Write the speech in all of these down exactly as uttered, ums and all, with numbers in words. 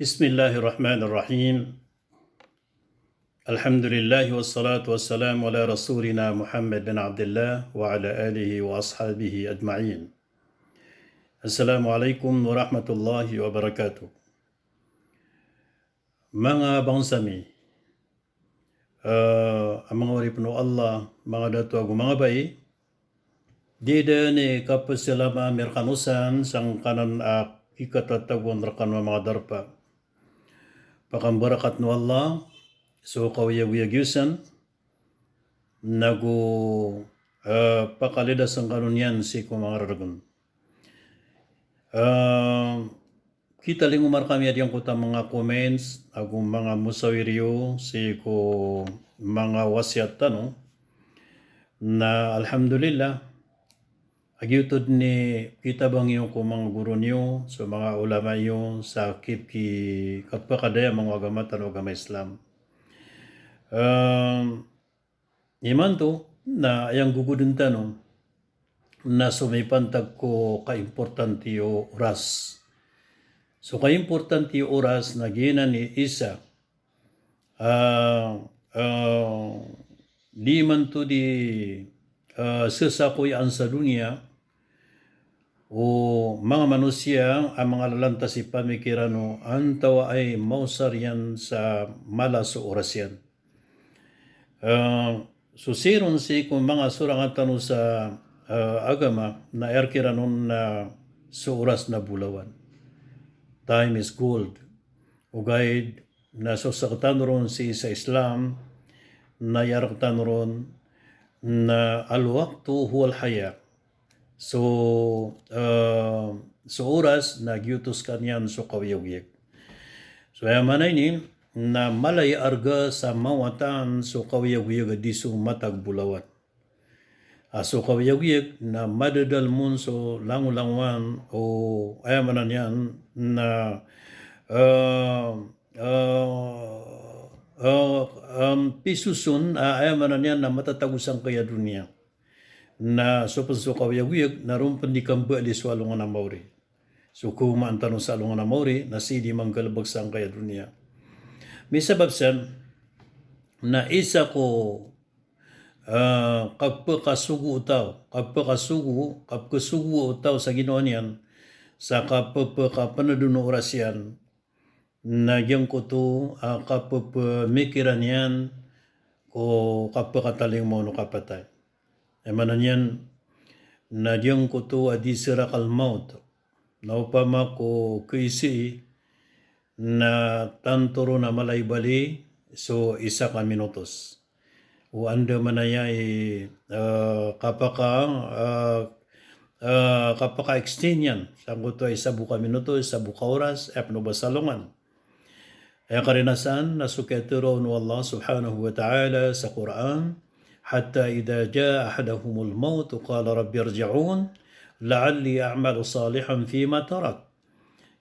بسم الله الرحمن الرحيم. الحمد لله والصلاة والسلام على رسولنا محمد بن عبد الله وعلى آله وأصحابه أجمعين. السلام عليكم ورحمة الله وبركاته. Manga bangsa mi, eh, a manga oripn o Allah, manga dato ago manga bai, di dn i kapsalama mi rkano san sangkanan a kikatatagoan rkano a manga darpa. Pakambarakat o Allah so kaoyagoyag iyo san, nago, eh, pakalidasn kano niyan sii ko manga rargn. Eh, Kitalingoma rkami a giyangkoto a manga comments ago manga mosawir iyo sii ko manga wasiyat tano. Na alhamdulillah, a giyoto dn i kitabang iyo ko manga goro niyo, so manga olama iyo sa kipki kapakadaya manga agama tano, agama Islam. Em, Imanto na aya nggogodn tano na so mipantag ko kaimportanti o oras. So kaimportanti o oras na giyanan i isa, ah, ah, di imanto di, ah, sesakoyaan sa doniya o manga manosiya a manga lalantas i pamikiran o antawaa i maosar iyan sa mala so oras iyan. Eh, so siron sii ko manga sorang tano sa, eh, agama na aya rkiran on na so oras na bolawan. Time is gold. Ogaid na so sktano ron sii sa Islam na aya rktano ron na al-waqtu huwal hayah. So, eh, so oras na giyoto skaniyan so kaoyagoyag. So aya maana ini na mala i arga sa mawatan so kaoyagoyag a di so matag bolawan. A so kaoyagoyag na madadalm on so langolangowan o aya maana niyan na, eh, eh, eh, em, pisoson a aya maana niyan na matatago sangkaya doniya. Na so pn so kaoyagoyag na ron pn di kambaali so alongan a maori. So kawmaan tano sa alongan a maori na sii di manggalbk sangkaya doniya. Misabap san na isa ko, ah, kapakasogo o taw, kapakasogo, kapakasogo o taw sa ginawa niyan sa kapapakapnadn o oras iyan. Na giyangkoto a kapapamikiran iyan ko kapakatalingoma on o kapatay. Aya maana niyan na giyangkoto a di sarakal mawt. Na opama ko kaisii na tanto ron a mala i bali so isa ka minutos. O anda manaya i, eh, kapaka, eh, eh, kapaka-extend iyan sangkoto a isa bo ka minutos, isa bo ka oras, aya pn o ba sa alongan. Aya karina san na so kiyatharoa on o Allah subhanahu wa ta'ala sa Qur'an, "Hatta idha jaa ahadahumul mawtu qala rabbi irji'un la'alli a'malu salihan fima tarak."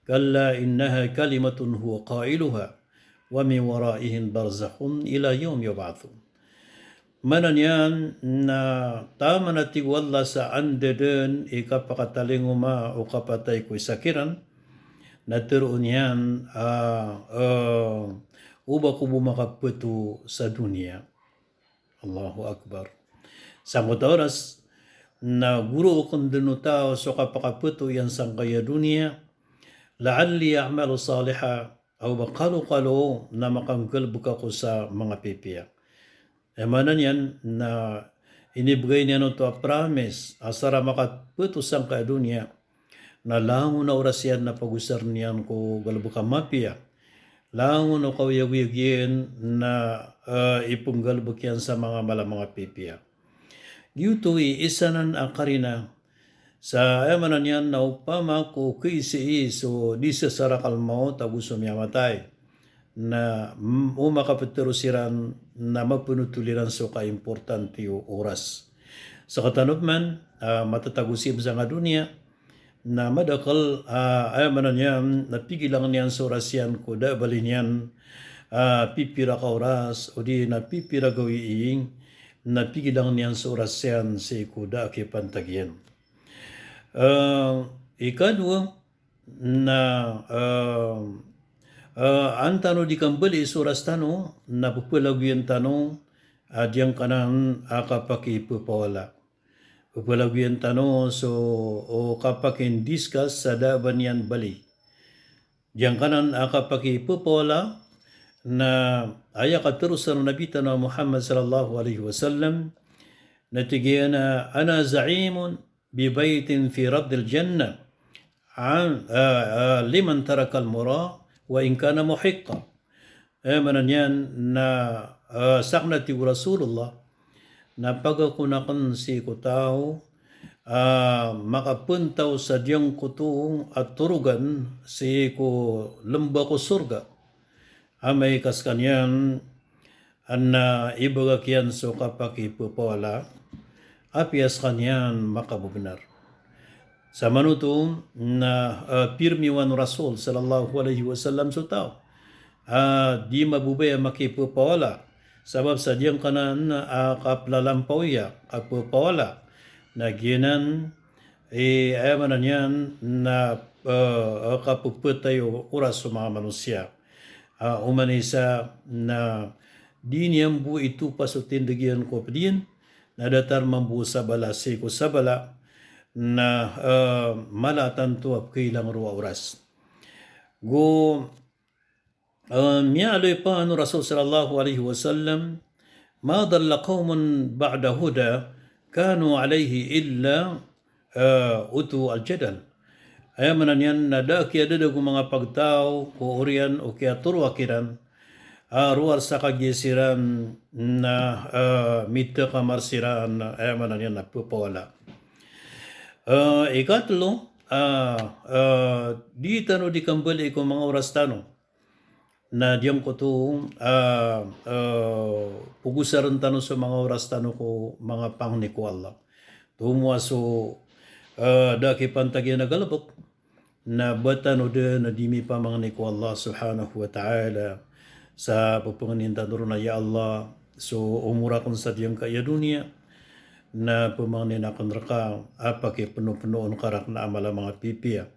"Kalla innaha kalimatun huwa qailuha wa min waraihim barzakhun ila yawmi yub'athun." Maana niyan na taman a tig o Allah sa anda dn i kapakatalingoma o kapatay ko isa kiran, na tharoon iyan a, eh, o ba ko bo makapato sa doniya. Allahu Akbar. Sangkoto a oras na gorookn dn o taw so kapakapato iyan sangkaya doniya, "La'alli a'malu salihan," a o ba kalokalo na makanggalbk ako sa manga pipiya. Aya maana niyan na inibgay niyan oto a promise a sa ra makapato sangkaya doniya na langon a oras iyan na pagosarn iyan ko galbk a mapiya. Langon o kaoyagoyag iyan na, eh, ipnggalbk iyan sa manga mala a manga pipiya. Giyoto i isa nan a karina sa aya maana niyan na opama ko kaisii so di sasarakal mawt ago so miyamatay. Na, mm, o makaptharo siran na mapnotol iran so kaimportanti o oras. Sktano pman, ah, matatago sii sa doniya, na madakl, ah, aya maana niyan na pigilang iyan so oras iyan ko da a bali niyan, ah, pipira ka oras, odi na pipira gawii, na pigilang iyan so oras iyan sii ko da a kipantag iyan. Ah, ikadowa, na, ah, Ah, an tano di kambali so oras tano, na pepelagoyan tano, ah, giyangkanan a kapakipepawala. Pepelagoyan tano so, o, kapakindiscuss sa da a ba niyan bali. Giyangkanan a kapakipepawala, na aya katero sa Nabi tano Muhammad sallallahu alaihi wasallam, na tig iyan a, "Ana za'imun bi baytin fi rabdil jannah, an, ah, ah, liman tarakal mira wa in kana muhiqqa." Eh, maana niyan na, ah, saken a tig o Rasulullah, na pagakonaken sii ko taw, ah, makapentaw sa giyangkoto a torogan sii ko lemba ko sorga. Amay ka sekaniyan, an, ah, ibagak iyan so kapakipepawala, apiya sekaniyan makabebenar. Sa manoto na, ah, pirmiwan o Rasul sallallahu alaihi wasallam so taw a di mababaya makipepawala, sabap sa giyangkanan a kaplalampawiya, kapepawala, na giyanan, eh, aya maana niyan na, ah, ah, kapepetay o oras o manga manosiya. Ah, oman i isa na di niyan bo itopa so tindeg iyan ko ped iyan, na datar mambo sabala sii ko sabala, na, eh, mala tanto a pekailang roo a oras. Go, eh, miyaaloy pn o Rasul sallallahu alaihi wasallam, "Ma dalla qawmun ba'da huda kanu alaihi illa, eh, utu al-jadal." Aya maana niyan na da a kiyadadag o manga pagtaw ko oriyan o kiyatoroa kiran, ah, rowar sa kagiya siran na, ah, mitekamar siran, aya maana niyan na pepawala. Ah, ikatelo, ah, ah, di tano di kambali ko manga oras tano. Na giyangkoto, ah, ah, pegosaren tano so manga oras tano ko manga pangni ko Allah. Tomo a so, ah, da a kipantag iyan a galebek, na ba tano den a di mipamangni ko Allah subhanahu wa ta'ala. Sa pepangnin tano ron a, ya Allah, so omor aken sa giyangkaya doniya, na pemangnin aken reka a pakipenopenoon ka raken a amal a manga pipiya.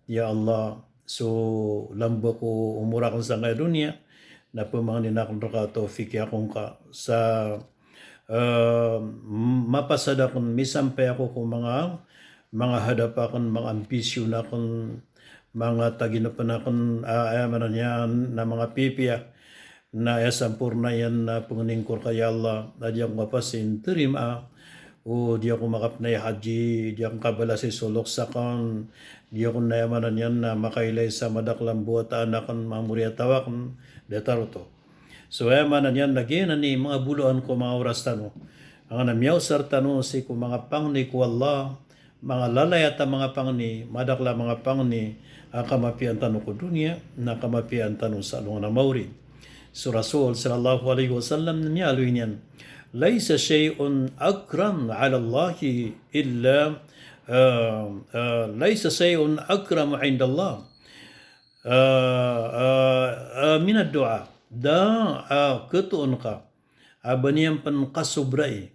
Ya Allah, so lamba ko omor aken sangkaya doniya, na pemangnin aken reka a tawfiki ako ngka sa, eh, mapasad aken, misampay ako ko manga, manga hadap aken, manga ambisyon aken, manga taginepen aken, ah, aya maana niyan na manga pipiya. Na aya samporna iyan na pengnin ko reka, ya Allah, na di ako kapasing terimaa o di ako makapnay haji, di ako kabalasi so loks aken, di ako, na aya maana niyan na makailay sa madakel a mbawataan aken, manga moriyataw aken, datar oto. So aya maana niyan na giyanan i manga bolawan ko manga oras tano. Angkanan a miyaosar tano sii ko manga pangni ko Allah, manga lalayat a manga pangni, madakel a manga pangni a kamapiyaan tano ko doniya, na kamapiyaan tano sa alongan a maori. So Rasul sallallahu alaihi wasallam na miyaaloy niyan, "Laisa shay'un akram 'ala Allahi illa, ah, ah, laisa shay'un akramu 'inda Allah, ah, ah, ah, min ad-du'a." Da a ketoon ka a ba niyan pen kasobrai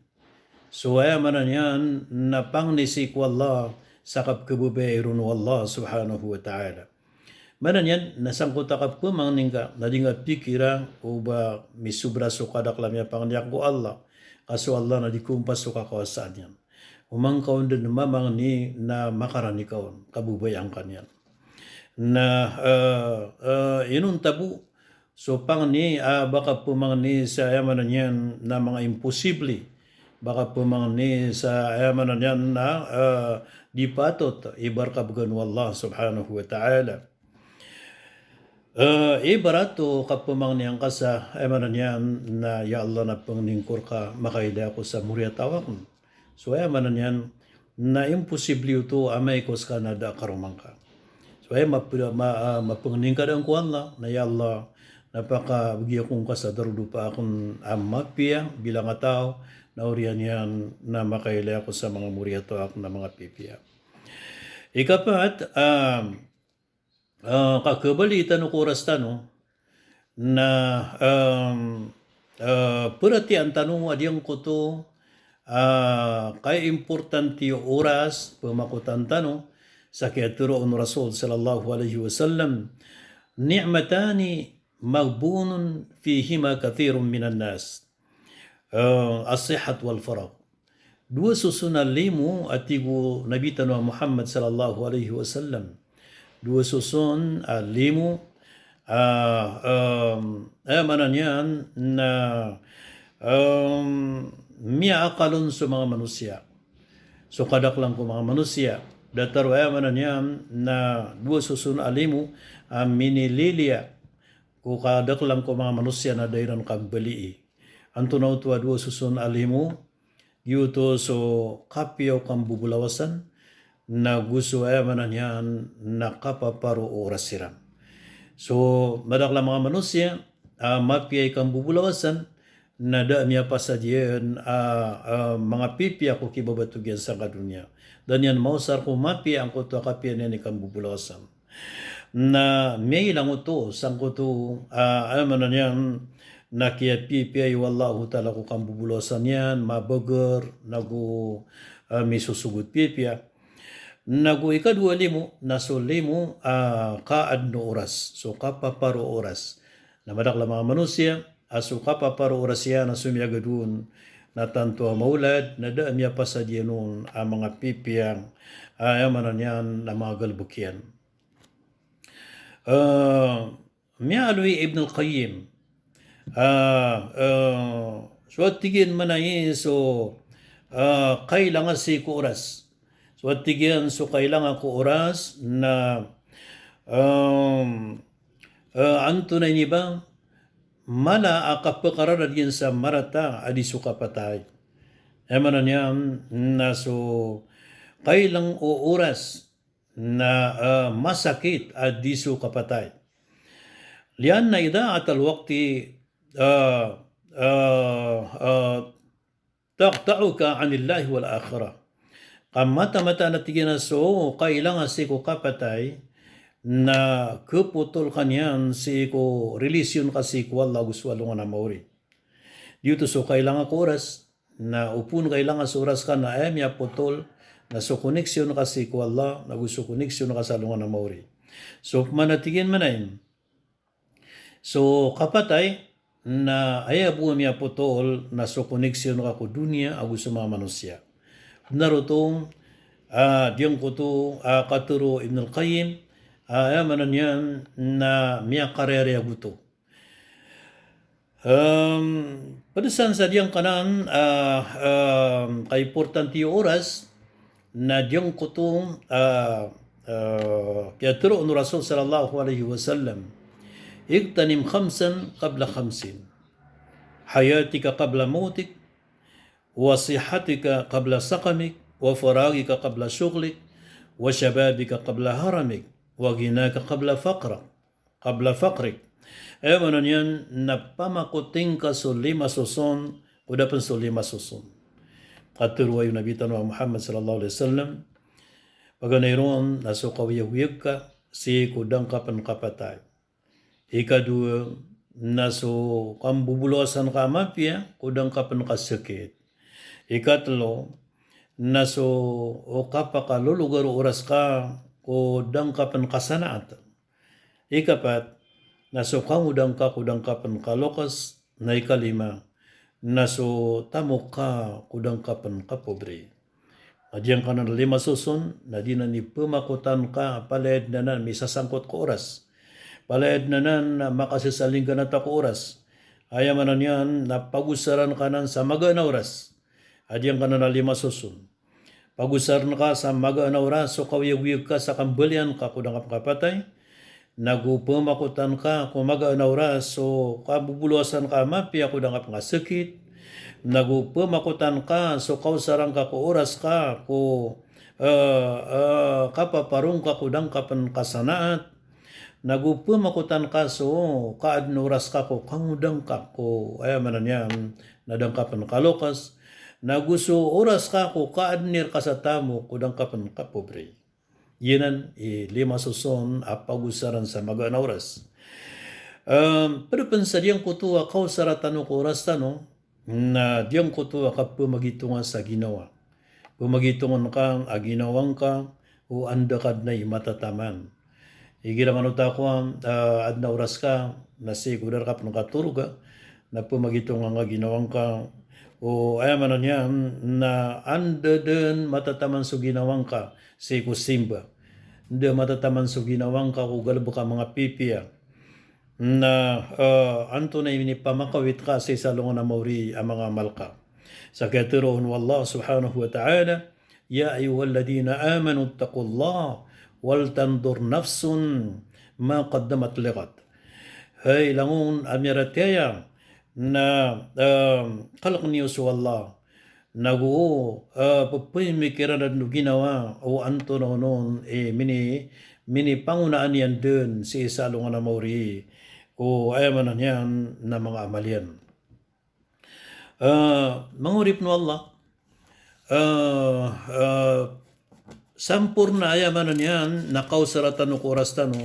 so, aya maana niyan na pangni sii ko Allah, sa kapekhababayai ron o Allah subhanahu wa ta'ala. Maana niyan na sangkoto a kapemangni ngka na di ngka pikira o ba misobra so kadakel a miyapangni ako ko Allah. Ka so Allah na di kompas so kakawasaan iyan. Oman ka on den mamangni na makarani ka on, kababayaan ka niyan. Na, eh, eh, inonta bo so pangni a ba kapemangni sa, aya maana niyan na, manga imposible. Ba kapemangni sa, aya maana niyan na, eh, di patot i ba reka began o Allah subhanahu wa ta'ala. Eh, ibarat o kapemangni angka sa, aya maana niyan na, ya Allah, na pengnin ko reka, makailay ako sa moriyataw aken. So aya maana niyan na imposible oto amay ko seka na da a karoma ngka. So aya map-, ma-, ah, mapengnin ka den ko Allah, na ya Allah, na pakabegi ako ngka sa darodopa aken a mapiya bilang a taw, na oriyan iyan na makailay ako sa manga moriyataw aken a manga pipiya. Ikapat, ah, ah, kakhabali tano ko oras tano, na, em, eh, peratiyayaan tano a giyangkoto, ah, kaya importante o oras, pemakotan tano, sa kiyatero o Rasul sallallahu alaihi wasallam, Ni'matani maghbunun fihima kathirun minan nas. Eh, as-sihhat wal faragh. Dowa soson a limo a tig o Nabi tano a Muhammad sallallahu alaihi wasallam. Dowa soson a limo, ah, em, aya maana niyan na, em, miyaakal on so manga manosiya. So kadaklan ko manga manosiya. Datar o aya maana niyan na dowa soson a limo a minililiya ko kadaklan ko manga manosiya na da iran kambalii. Antonaa oto a dowa soson a limo? Giyoto so kapiya o kambobolawasan, nago so aya maana niyan na kapaparo o oras iran. So madakl a manga manosiya a mapiya i kambobolawasan, na da a miyapasad iyan a, a, manga pipiya ko kibabatogan sangka doniya. Da niyan maosar ko mapiya angkoto a kapiya niyan i kambobolawasan. Na miyailang oto sangkoto, ah, aya maana niyan na kiyapiyapiya o Allahu Ta'ala ko kambobolawasan iyan, mabager, nago, ah, misosogot piyapiya. Nago ikadowa limo, na so limo, ah, kaadn o oras, so kapaparo o oras. Na madakl a manga manosiya a so kapaparo o oras iyan a so miyagadon na tanto a maolad, na da a miyapasad iyan on a manga pipiya, ah, aya maana niyan na manga galbk iyan. Eh, miyaaloy i Ibn al-Qayyim, ah, eh, so a tig iyan mambo na so, ah, kailanga sii ko oras. So a tig iyan so kailanga ko oras na, em, eh, antonaa ini ba, mala a kapakararad iyan sa marata a di so kapatay. Aya maana niyan na so kailang o oras na, eh, masakit a di so kapatay. Lianna ida'atal waqti, eh, eh, eh, taqta'uka 'anillahi wal akhirah. Ka mataan-mataan a tig iyan a so kailanga sii ko kapatay na kapotol ka niyan sii ko relation ka sii ko Allah ago so alongan a maori. Giyoto so kailanga ko oras, na opama kailanga so oras ka na aya miyapotol na so connection ka sii ko Allah, nago so connection ka sa alongan a maori. So pman a tig iyan mambo na so kapatay na aya bo a miyapotol na so connection ka ko doniya ago so manga manosiya. Bnar oto, ah, giyangkoto, ah, katharo o Ibn al-Qayyim, ah, aya maana niyan na miyakariyariya oto. Em, pd san sa giyangkanan, ah, em, kaimportanti o oras, na giyangkoto, ah, ah, kiyatharo o Rasul sallallahu alaihi wasallam, "Ightanim khamsan qabla khamsin, hayatika qabla mawtik, wa sihhatika qabla saqamik, wa faraghika qabla shughlik, wa shababika qabla haramik, wa ghinaka qabla faqrak." Qabla faqrik. Aya maana niyan na pamakoting ka so lima soson ko da pn so lima soson. Katharo o Nabi tano a Muhammad sallallahu alaihi wasallam, paganay ron na so kaoyagoyag ka sii ko da ngka pn kapatay. Ikadowa na so kambobolawasan ka a mapiya ko da ngka pn kasakit. Ikatlo na so kapakalologar o oras ka ko da ngka pn kasanaat. Ikapat na so kangodang ka ko da ngka pn kaloks, na ikalima na so tamok ka ko da ngka pn kapobri. Na giyangkanan a lima soson na di nan i pmakotan ka palaya dn anan misasangkot ko oras. Palaya dn anan na makasasalinggana ta ko oras. Aya maana niyan na pagosaran ka nan sa magaan a oras. A giyangkanan a lima soson. Pagosaran ka sa magaan a oras so kaoyagoyag ka sa kambalian ka ko da ngka pn kapatay. Nago pmakotan ka ko magaan a oras so kabobolawasan ka a mapiya ko da ngka pn kasakit. Nago pmakotan ka so kaosaran ka ko oras ka ko, eh, eh, kapaparong ka ko da ngka pn kasanaat. Nago pmakotan ka so kaadn o oras ka ko kangodang ka ko, aya maana niyan na da ngka pn kaloks. Nago so oras ka ko kaadn iyan rka sa tamok ko da ngka pn kapobri. Giyanan i lima soson a pagosaran sa magaan a oras. Em, pd pn sa giyangkoto a kaosara tano ko oras tano, na giyangkoto a kapamagitongan sa ginawa. Pamagitongan ka a ginawa ngka o anda ka dn i matataman. Igira man oto a kowan, ah, adn a oras ka, na sii ko da rka pn katorog, na pmagitong angka ginawa ngka, o aya maana niyan, na anda dn matataman so ginawa ngka sii ko simba. Anda matataman so ginawa ngka ko galbk a manga pipiya. Na, ah, antonaa i minipamakawit ka sii sa alongan a maori a manga amal ka. Sa kiyatharoa o Allah subhanahu wa ta'ala, "Ya ayyuhalladhina amanu ittaqullaha wal tanzur nafsun ma qaddamat lighad." Hay langon a miyaratiyaya, na, ah, kalk niyo so Allah, nago, ah, pphamikira dn o ginawa o antonaa onon i mini, minipangonaan iyan dn sii sa alongan a maori o aya maana niyan na manga amal iyan. Ah, manga oripn o Allah, ah, ah, samporna aya maana niyan na kaosara tano ko oras tano,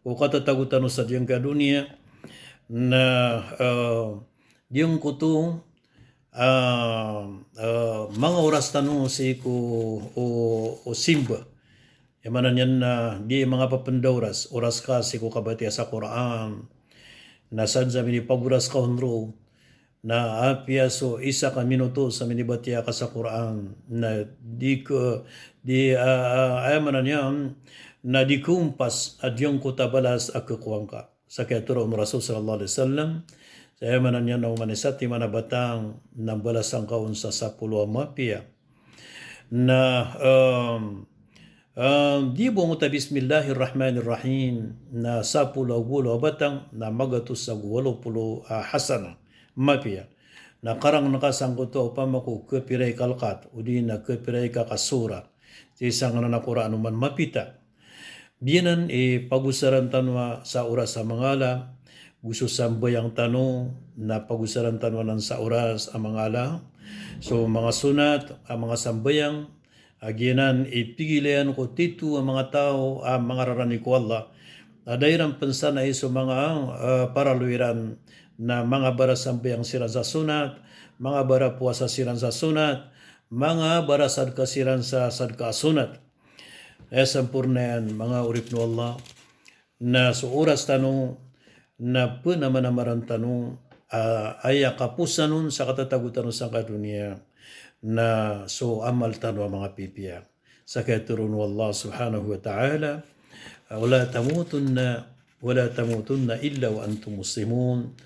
o katatago tano sa giyangkai a doniya, na, ah, giyangkoto, ah, ah, manga oras tano sii ko, o, o simba. Aya maana niyan na di manga pphandaoras, oras ka sii ko kabatiya sa Qur'an. Na sadn sa minipagoras ka on roo, na apiya so isa ka minuto sa minibatiya ka sa Qur'an, na di ko, di, ah, ah, aya maana niyan, na di kompas a giyangkoto a balas a khakowa ngka. Sa kiyatharoa o Rasul sallallahu alaihi wasallam, sa aya maana niyan na oman i satiman a batang, na balasan ka on sa sapolo a mapiya. Na, em, em, di bo ngka bismillahir rahmanir rahim, na sapolo ago walo a batang, na magatos ago walo polo a hasana, mapiya. Na karangn ka sangkoto a opama ko khapiray ka lkat, odi na khapiray ka ka sura. Sii sa nganan a Qur'an oman mapita. Giyanan i pagosaran tano a sa oras a manga ala, go so sambayang tano, na pagosaran tano anan sa oras a manga ala. So manga sonat a manga sambayang, a giyanan i pigilayan ko tito a manga taw a manga rarani ko Allah. A da iran pnsanai so manga, ah, paralo iran, na manga barasambayang siran sa sonat, manga barapowasa siran sa sonat, manga barasadka siran sa sadka a sonat. Aya samporna iyan, manga oripn o Allah, na so oras tano, na pnamanamaran tano, ah, aya kaposan on sa katatago tano sangkai a doniya, na so amal tano a manga pipiya. Sa kiyatharoa o Allah subhanahu wa ta'ala, "Wala tamutunna, wala tamutunna illa wa antum muslimun."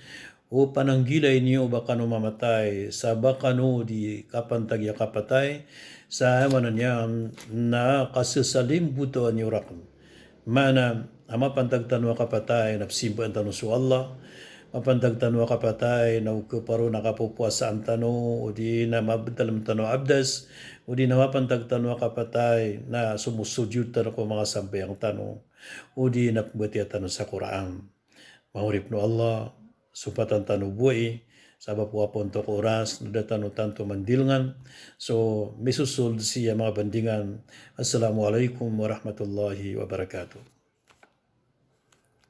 O pananggilai niyo ba kano mamatay, sa ba kano di kapantagi a kapatay, sa aya maana niyan na kasasalimbotawan iyo rakn. Maana, a mapantag tano a kapatay na psimbaan tano so Allah, mapantag tano a kapatay na o khaparo na kapopowasaan tano, odi na mabdalm tano a abdas, odi na mapantag tano a kapatay na somosojod tano ko manga sambayang tano, odi na pmbatiya tano sa Qur'an. Manga oripn o Allah, sompatan tano bo i, sabap o apontok o oras, na da tano tanto mandilngan so misosold sii a manga bandingan. Assalamu alaikum warahmatullahi wabarakatuh.